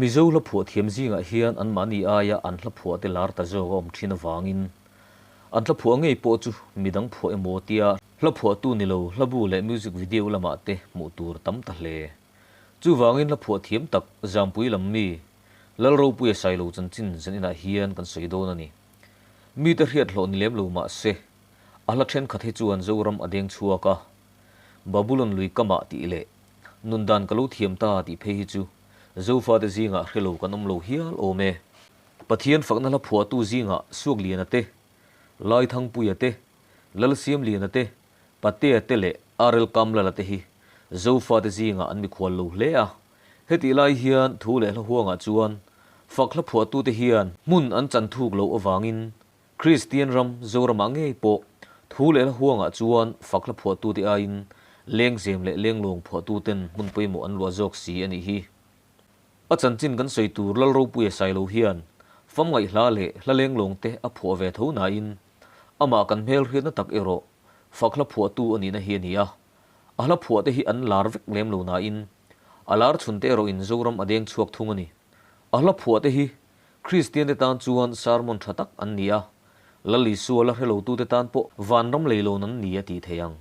Mizo hla phuah thiam zingah hian anmahni aia an hla phuah te lar ta zawk a awm thin avangin an hla phuah ngei pawh chu midang phuah emaw tia hla phuahtu ni lo hlabu leh music video lamah te hmuh tur tam ta hle. Chuvangin hla phuah thiam tak Zampui lam mi Lalropuia Sailo chanchin zaninah hian kan sawi dawn a ni. Mite hriat hlawh ni lem lo mah se a hla thenkhat hi chuan Zoram a deng chhuak a, Babulon lui kamah tih leh Nundan ka lo thiam ta tih phei hi chu Zofate zingah hre lo kan awm lo hial awm e. Pathian fakna hla phuahtu zingah Suakliana te, Laithangpuia te, Lalsiamliana te, Patea te leh RL Kamlala te hi Zofate zingah an mikhual lo hle a. Hetih lai hian thu leh hla huangah chuan fak hla phuahtute hian hmun an chan thuk loh avangin Kristian ram Zoramah ngei pawh thu leh hla huangah chuan fak hla phuahtute aiin lengzem leh lenglawng phuahtuten hmun pawimawh an luah zawk si a nih hi. A chanchin kan sawi tur Lalropuia Sailo hian famngaih hla leh hla lenglawngte a phuah ve tho nain amah kan hmelhriatna tak erawh fak hla phuahtu a nihna hi a ni a. A hla phuahte hi an lar vek lem lo nain a lar chhunte erawhin Zoram a deng chhuak thung a ni. A hla phuahte hi Kristiante tan chuan sermon tha tak an ni a, Lal Isua la hre lotute tan pawh vanram leilawn an ni a tih theih ang.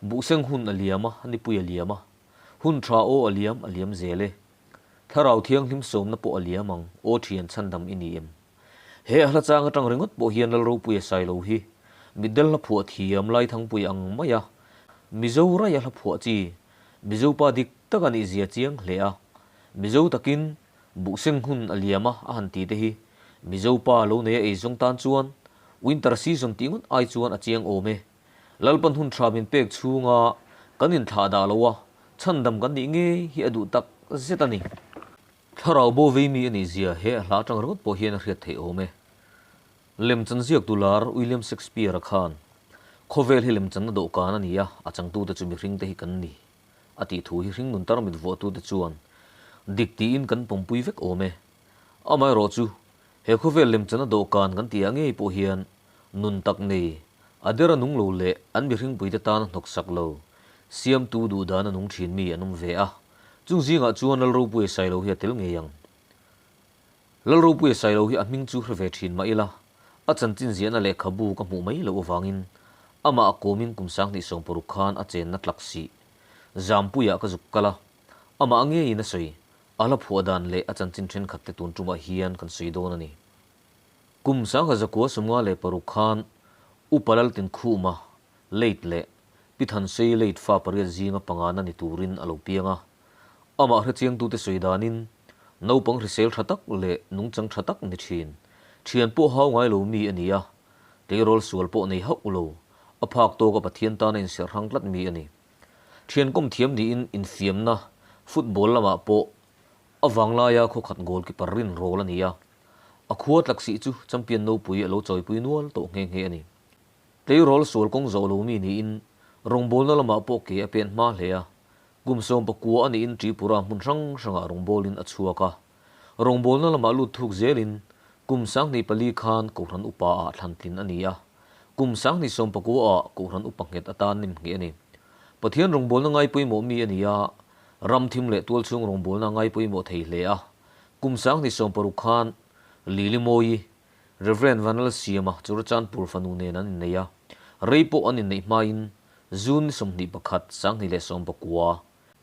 Buhseng hun a liam a, nipui a liam a, hun tha aw a liam a liam zel e. Thlarau Thianghlim sawmna pawh a liam ang, aw thian chhandam i ni em? He a hla chang atang ringawt pawh hian Lalropuia Sailo hi mitdel hla phuah thiam Laithangpui ang mai a, Mizo raia hla phuah chi, Mizo pa dik tak a nihzia chiang hle a, Mizo takin Buhseng hun a liam a a han ti te hi Mizo pa lo nei a eizawng tan chuan winter season tih ngawt ai chuan a chiang awm e. Lalpan hun tha min pek chhunga kan inthlah dah lo a, chhandam kan nih ngei hi a duh tak zet a ni. Thlarau bo vei mi a nih zia he a hla atang ringawt pawh hian a hriat theih awm e. Lemchan ziaktu lar William Shakespeare-a khan, Khawvel hi lemchanna dawhkan a ni a, a changtute chu mihringte hi kan ni. A tih thu hi hringnun tarmit vuahtute chuan dik tiin kan pawmpui vek awm e. Amaherawhchu, he khawvel lemchana dawhkan kan tihah ngei pawh hian nun tak nei, a dera nung lo leh an mihringpuite tana hnawksak lo, siamtu duhdan a nung thin mi an awm ve a. Chung zingah chuan Lalropuia Sailo hi a tel ngei ang. Lalropuia Sailo hi a hming chu hre ve thin mah ila, a chanchin ziahna lehkhabu ka hmuh mai loh avangin amah a kawmin kum 2060 khan a chenna tlak sih Zampuiah ka zuk kal a, amah ngeiin a sawi, a hla phuah dan leh a chanchin thenkhat te tun tumah hian kan sawi dawn a ni. Kum 1956 khan Upa Laltinkhuma late leh Pi Thansei late fa pariat zinga pangana ni turin a lo piang a, amah hrechiangtute sawi danin Naupang hrisel tha tak leh nungchang tha tak ni thin. Thian pawh hau ngai lo mi a ni a, tleirawl sual pawh nei hauh lo, a phak tawka Pathian tana inserh hrang tlat mi a ni. Thian kawm thiam niin infiamna, football lamah pawh a vanglaia khawkhat goalkeeper rin rawl a ni a, a khua tlaksih chu champion nopui a lo chawipui nual tawh nghe nghe a ni. Tleirawl sual kawng zawh lo mi niin rawngbawlna lamah pawh ke a pen hma hle a, Kum 19 a niin Tripura hmun hrang hrangah rawngbawlin a chhuak a. Rawngbawlna lamah lut thuk zelin kum 2004 khan Kohhran Upa ah thlantlin a ni a. Kum 2019 ah Kohhran Upa nghet atan nem ngheh a ni. Pathian rawngbawlna ngai pawimawh mi a ni a, ram thim leh tualchhung rawngbawlna ngai pawimawh thei hle a. Kum 2016 khan Lili Mawi, Rev. Vanlalsiama Churachandpur fanu nen an innei a. Rei pawh an inneih hmain June ni 21, 2019,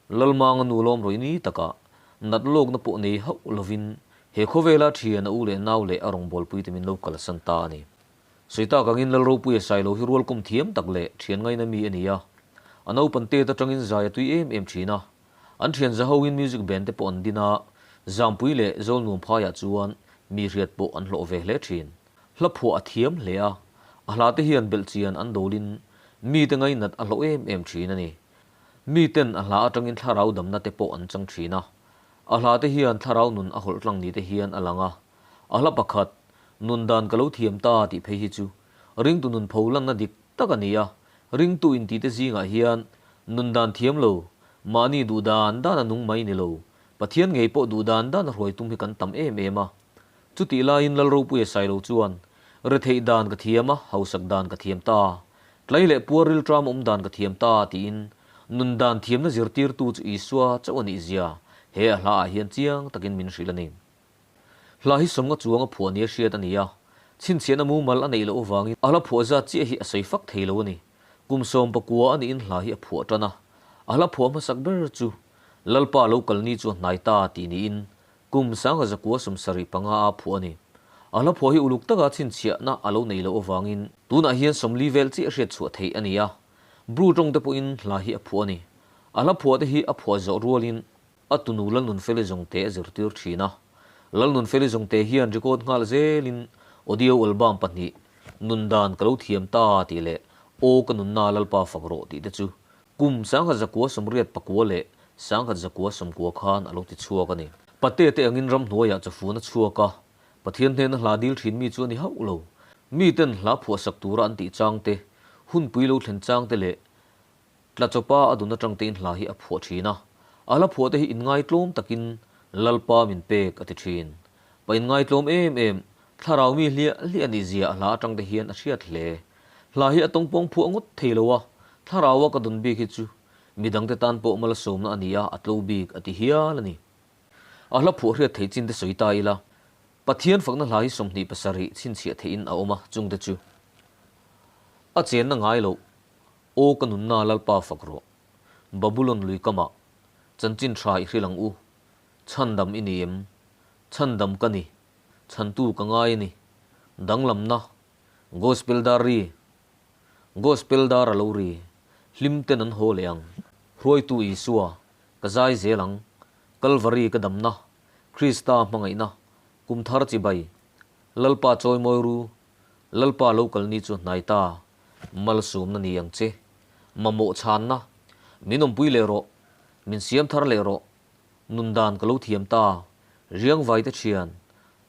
Lalmanga nu lawm rawih ni takah nat lawkna pawh nei hauh lovin he khawvela thian a u leh nau leh a rawngbawlpui te min lo kalsan ta a ni. Sawi tak angin Lalropuia Sailo hi rualkawm thiam tak leh thian ngaina mi a ni a, a naupan tet atangin zai a tui em em thin a, an thian za hoin music band te pawh an din a, Zampui leh Zawlnuam phaiah chuan mi hriat pawh an hlawh ve hle thin. Hla phuah a thiam hle a, a hla te hian belhchian an dawlin mite ngainat a hlawh em em thin a ni. Miten a hla atangin thlarau damna te pawh an chang thin a, a hla te hian thlarau nun a hawlh tlang ni te hian a lang a. A hla pakhat, Nun dan ka lo thiam ta tih phei hi chu ringtu nun pho lanna dik tak a ni a, ringtu intite zingah hian nun dan thiam lo, mahni duh dan dan a nung mai ni lo, Pathian ngei pawh duh dan dan a hruai tum hi kan tam em em a. Chutih laiin Lalropuia Sailo chuan, Retheih dan ka thiam a, hausak dan ka thiam ta. Tlai leh puar rilṭam awm dan ka thiam ta, tiin nun dan thiamna zirtirtu chu Isua chauh a nih zia. He a hla ah hian chiang takin min hrilh a ni. Hla hi sawmnga chuang a phuah nia hriat a ni a, chhinchhiahna mumal a neih loh avangin a hla phuah zat chiah hi a sawi fak thei lo a ni. Kum 19 a niin hla hi a phuah tan a, a hla phuah hmasak ber chu Lalpa lo kal ni chu a hnai ta tih niin kum 1975 a phuah a ni. A hla phuah hi uluk taka chhinchhiahna a lo neih loh avangin tunah hian 40 vel chiah hriat chhuah theih a ni a, Bru tawng te pawhin hla hi a phuah a ni. A hla phuah te hi a phuah zawh rualin A tunu Lalnunfeli Zawngte a zirtir thin a. Lalnunfeli Zawngte hian record nghal zelin audio album pahnih, Nun dan ka lo thiam ta tih leh Aw ka nunna Lalpa fak rawh tih te chu kum 1989 leh 1990 khan a lo ti chhuak a ni. Pate te angin ramhnuaiah chawfun a chhuak a, Pathian hnena hla dil thin mi chu a ni hauh lo. Miten hla phuahsak tura an tih chang te, hunpui lo thlen chang te leh Tla chawpa a dun atang tein hla hi a phuah thin a, a hla phuah te hi inngaitlawm takin Lalpa min pek a ti thin. Pa inngaitlawm em em, thlarau mi hliah hliah a nih zia a hla atang te hian a hriat hle. Hla hi a tawngpawng phuah ngawt thei lo a, thlaraua ka dun bik hi chu midangte tan pawh malsawmna a ni a, a tlo bik a ti hial a ni. A hla phuah hriat theih chin te sawi ta ila, Pathian fakna hla hi 27 chhinchhiah theihin a awm a, chungte chu a chenna ngai loh. Aw ka nunna Lalpa fak rawh. Babulon lui kamah chanchin tha i hrilh ang u. Chhandam i ni em? Chhandam ka ni. Chhantu ka ngai a ni. Danglamna. Gospel dar ri. Gospel dar a lo ri. Hlim ten an haw leh ang. Hruaitu Isua, ka zai zel ang. Kalvari ka damna. Krista hmangaihna. Kum thar chibai. Lalpa chawimawi ru. Lalpa lo kal ni chu hnai ta. Malsawmna ni ang che. Mamawh chhanna. Min awmpui leh rawh. Min siam thar leh rawh. Nun dan ka lo thiam ta. Riangvai te thian.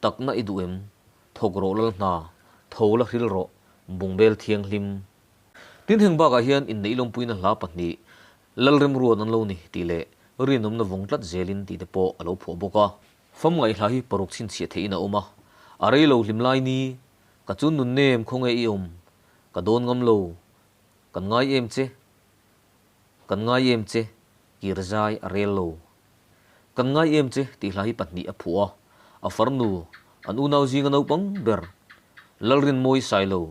Takna i duh em? Thawk rawh lal hna. Tho la hril rawh. Bungbel thianghlim. Tin heng bakah hian inneih lawmpuina hla pahnih Lalremruat an lo ni tih leh rinawmna vawng tlat zelin tih te pawh a lo phuah bawk a. Famngaih hla hi paruk chhinchhiah theihin a awm a. A rei lo hlim lai ni. Ka chun nun nem khawnge i awm? Ka dawn ngam lo. Kan ngai em che? Kan ngai em che? Kir zai a rel lo. Kan ngai em che tih hla hi pahnih a phuah a. A farnu, an unau zinga naupang ber, Lalrinmawi Sailo,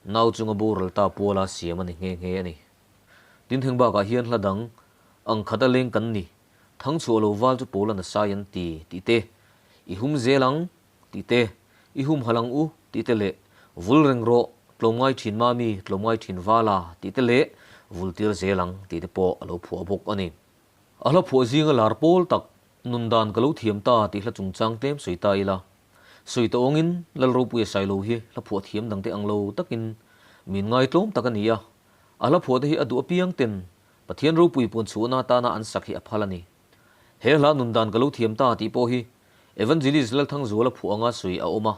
nau chunga boral ta puala siam a ni nghe nghe a ni. Tin heng bakah hian hla dang, ang khat a leng kan ni, Thangchhuah lo val chu pawl a nasai an ti, tih te, I hum zel ang, tih te, I humhalh ang u, tih te leh, Vul reng rawh, tlawmngai thin mami, tlawmngai thin vala, tih te leh, Vul tir zel ang, tih te pawh a lo phuah bawk a ni. A hla phuah zinga lar pawl tak, nun dan ka lo thiam ta tih hla chungchang tlem sawi ta ila. Sawi ta awngin, Lalropuia Sailo hi hla phuah thiam dangte ang lo takin min ngaitlawm tak a ni a. A hla phuah te hi a duh apiang ten Pathian ropui puan chhuahna atana an sak hi a phal a ni. He hla nun dan ka lo thiam ta tih pawh hi Evangelist Lalthangzuala phuah anga sawi a awm a.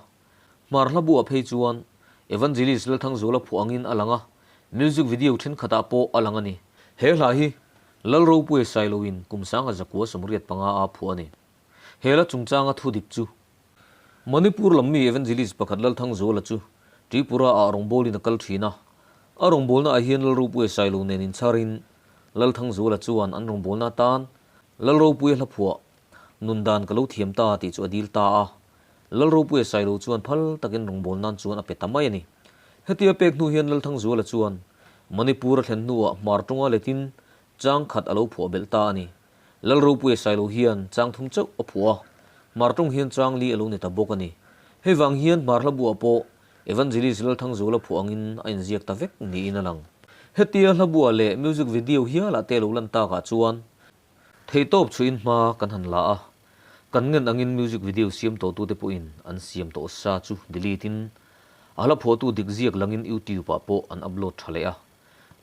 Hmar hla buah phei chuan Evangelist Lalthangzuala phuah angin a lang a, music video thenkhatah pawh a lang a ni. He hla hi Lalropuia Sailoin kum 1985 a phuah a ni. He hla chungchanga thu dik chu Manipur lam mi Evangelist pakhat Lalthangzuala chu Tripura ah rawngbawlin a kal thin a. A rawngbawlna ah hian Lalropuia Sailo nen inchharin Lalthangzuala chuan an rawngbawlna atan Lalropuia hla phuah nun dan ka lo thiam ta tih chu a dil ta a. Lalropuia Sailo chuan phal takin rawngbawlnan nan chuan a pe ta mai a ni. Hetia pek hnu hian Lalthangzuala chuan Manipur a thlen hnuah hmar tawnga letin chang khat a lo phuah belh ta a ni. Lalropuia Sailo hian chang thum chauh a phuah a, hmar tawng hian chang li a lo ni ta bawk a ni. Hei vang hian hmar hla buah pawh Evangelist Lalthangzuala phuah angin a inziak ta vek niin a lang. Hetia hla buah leh music video hialah te lo lan takah chuan theihtawp chhuihin hma kan han la a, kan ngen angin music video siam tawhtute pawhin an siam tawh sa chu delete in a hla phuahtu dik ziak langin YouTube ah pawh an upload tha leh a.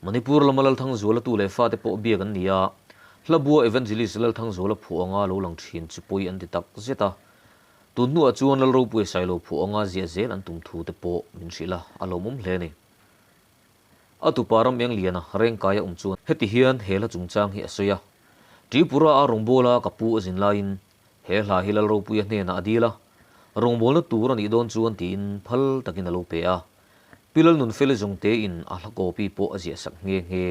Manipur lama Lalthangzuala tu leh fate pawh biak an ni a, Hlabua Evangelist Lalthangzuala phuah anga lo lang thin chu pawi an ti tak zet a. Tun hnuah chuan Lalropuia Sailo phuah anga ziah zel an tum thu te pawh min hrilh a, a lawmawm hle a ni. A tupa ram eng liana rengkaia awm chuan heti hian he hla chungchang hi a sawi a, Tripura a rawngbawla ka pu a zin laiin he hla hi Lalropuia hnenah a dil a, rawngbawlna tur a nih dawn chuan tiin phal takin a lo pe a. Pi Lalnunfeli zawngte in a hla copy pawh a ziah sak nghe nghe.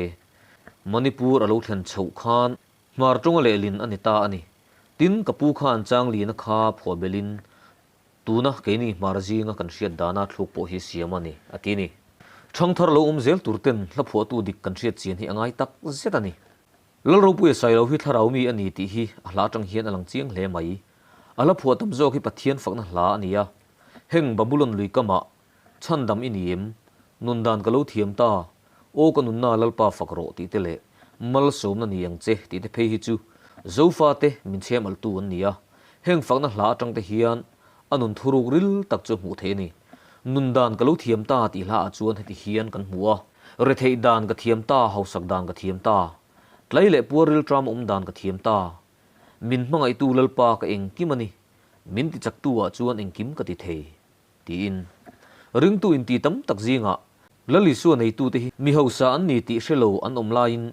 Manipur a lo thlen chhoh khan Hmar tawnga lehlin a ni ta a ni. Tin, ka pu khan Changlina kha phuah belhin tuna keini hmar zinga kan hriat dana thluk pawh hi siam a ni, a ti ni. Thangthar lo awm zel tur ten hla phuahtu dik kan hriat chian hi a ngai tak zet a ni. Lalropuia Sailo hi thlarau mi a ni tih hi a hla atang hian a lang chiang hle mai. A hla phuah tam zawk hi Pathian fakna hla a ni a. Heng Babulon lui kamah Chhandam i ni em? Nun dan ka lo thiam ta. Aw ka nunna Lalpa fak rawh tih te leh Malsawmna ni ang che tih te phei hi chu Zofate min chhem altu an ni a. Heng fakna hla atang te hian a nun thuruk ril tak chu a hmuh theih a ni. Nun dan ka lo thiam ta tih hla ah chuan heti hian kan hmu a. Retheih dan ka thiam ta, hausak dan ka thiam ta. Tlai leh puar rilṭam awm dan ka thiam ta. Min hmangaihtu Lalpa ka engkim a ni. Min tichaktu ah chuan engkim ka ti thei. Tiin. Ringtu inti tam tak zingah Lal Isua neitute hi mi hausa an ni tih hre lo an awm laiin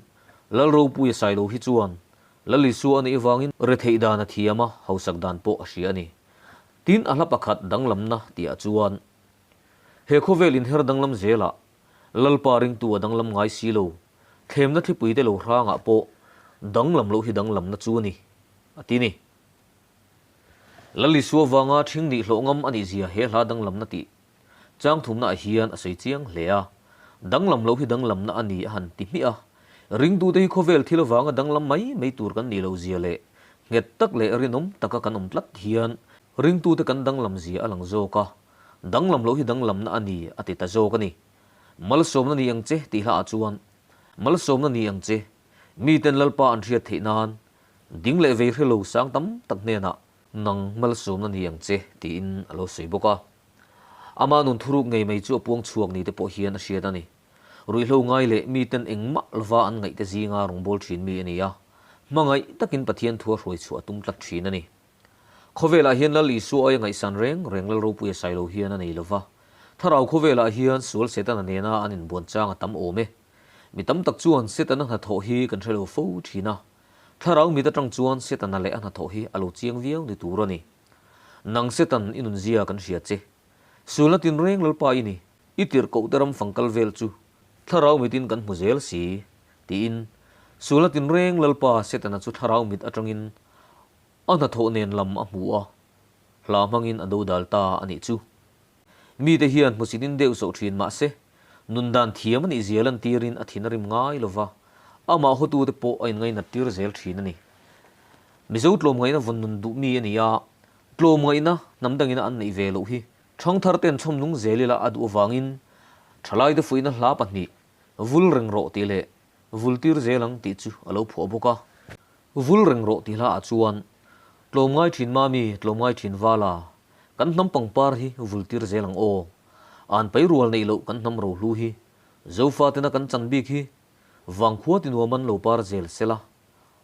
Lal Ropuia Sailo hi chuan Lal Isua a nih avangin retheih dan a thiam a, hausak dan pawh a hria a ni. Tin, a hla pakhat danglamna tihah chuan he khawvel inher danglam zelah Lalpa ringtu a danglam ngai si lo, thlemna thlipuite lo hrangah pawh danglam loh hi danglamna chu a ni, a ti ni. Lal Isua vanga ṭhing nih hlawh ngam a nih zia he hla danglamna tih chang thumna ah hian a sawi chiang hle a. Danglam loh hi danglamna a ni a han ti hmiah a. Ringtute hi khawvel thil avanga danglam mai mai tur kan nih loh zia leh nghet tak leh rinawm taka kan awm tlat hian ringtute kan danglam zia a lang zawk a. Danglam loh hi danglamna a ni a ti ta zawk a ni. Malsawmna ni ang che tih hla ah chuan Malsawmna ni ang che miten Lalpa an hriat theih nan Ding leh vei hrelo sang tam tak hnenah nang malsawmna ni ang che tiin a lo sawi bawk a. Ama nun thuruk ngei mai chu a puang chhuak ni te pawh hian a hriat a ni. Ruihhlo ngai leh miten engmah lova an ngaih te zinga rawngbâwl thin mi a ni a, hmangaih takin Pathian thu a hruai chhuah a tum tlat thin a ni. Khawvelah hian Lal Isua aia ngaihsan reng reng Lal Ropuia Sailo hian a nei lova, Thlarau khawvelah hian sual Setana nena an inbuan chang a tam awm e. Mi tam tak chuan Setana hnathawh hi kan hre lo fo thin a, Thlarau mit atang chuan Setana leh a hnathawh hi a lo chiang viau ni tur a ni. Nang Setan i nunzia kan hria che. Sulna tinreng Lalpa i ni, i tirh koh te ram fang kal vel chu Thlarau mitin kan hmu zel si, tiin Sulna tinreng Lalpa Setana chu Thlarau mit atangin a hnathawh nen lam a hmu a, hla hmangin a dodal ta a nih chu. Mite hian hmusitin deuh soh thin mah se, nun dan thiam a nih zia lantirin a thin a rim ngai lo va, amah hawtute pawh a inngainat tir zel thin a ni. Mizo tlawmngaihna vawn nun duh mi a ni a, tlawmngaihna hnam dangina an neih ve loh hi thangthar ten chhawmnung zel ila a duh avangin thalaite fuihna hla pahnih vul reng rawh tih leh vul tir zel ang tih chu a lo phuah bawk a. Vul reng rawh tih hlaah chuan tlawmngai thin mami, tlawmngai thin vala, Kan hnam pangpar hi vul tir zel ang aw. An pai rual neih loh kan hnam rohlu hi. Zofa tena kan chan bik hi vangkhua ti nuam an lo par zel sela.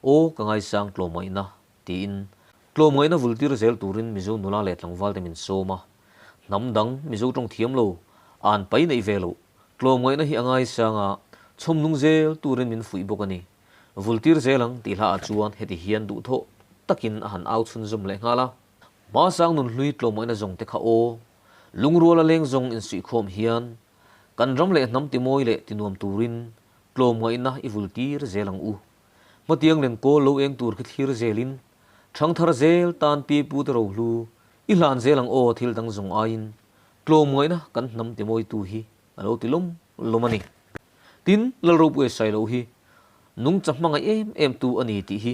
Aw ka ngaisang tlawmngaihna tiin tlawmngaihna vul tir zel turin Mizo nula leh tlangval te min sawm a. Hnam dang Mizo tawng thiam lo an pai neih ve loh tlawmngaihna hi a ngaisang a chhawm nung zel turin min fuih bawk a ni. Vul tir zel ang tih hlaah chuan heti hian duhthawh takin a han au chhunzawm leh nghal a. Hmasang nun hlui tlawmawihna zawng te kha aw, lungruala leng zawng insuihkhawm hian kan ram leh hnam timawi leh tinuam turin tlawmngaihna i vul tir zel ang u. Hmatiang len kawl lo eng tur khi thlir zelin thangthar zel tan pi pu te rohlu i hlan zel ang aw thil dang zawng aiin tlawmngaihna kan hnam timawitu hi a lo ti lawm lawm a ni. Tin, Lalropuia Sailo hi nungcha hmangaih em em tu a ni tih hi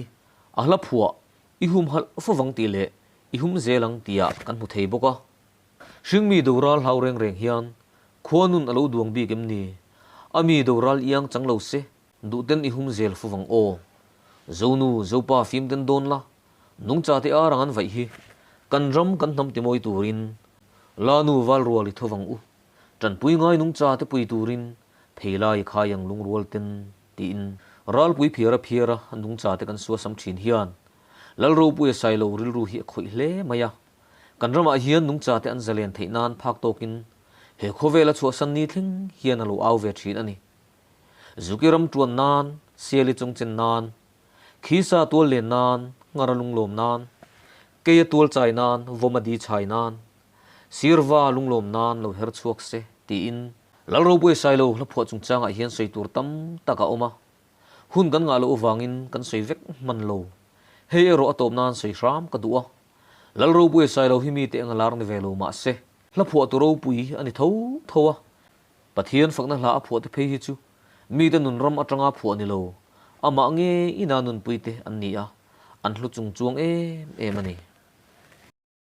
a hla phuah I humhalh fovang tih leh i hum zel ang tihah kan hmu thei bawk a. Hringmi doral hlau reng reng hian khua nun a lo duang bik em ni? A mi doral iang chang lo se, duhten i hum zel fovang aw. Zonu, Zopa fim den dawn la, nungcha te ar ang an vaih hi, kan ram kan hnam timawi turin Lanu valrual i thovang u. Tanpui ngai nungcha te pui turin pheilai i khai ang lungrual ten. Tiin ralpui phiara phiara nungcha te kan suasam thin hian Lalropuia Sailo rilru hi a khawih hle mai a. Kan ramah hian nungcha te an zalen theih nan phak tawkin he khawvela chhuahsan ni thleng hian a lo au ve thin a ni. Zuki ram tuan nan, Siali chungchen nan, Khisa tual len nan, Nghara lunglawm nan, Keia tual chai nan, Vawma di chhai nan, Sirva lunglawm nan lo her chhuak se, tiin Lalropuia Sailo hla phuah chungchangah hian sawi tur tam tak a awm a, hun kan ngah loh avangin kan sawi vek hman lo. Hei erawh a tawp nan sawi hram ka duh a. Lalropuia Sailo hi mite eng a lar ni ve lo mah se, hla phuahtu ropui a ni tho tho a. Pathian fakna hla a phuahte phei hi chu mite nun ram atanga phuah ni lo, amah nge ina nunpuite an ni a, an hlu chung chuang em em a ni.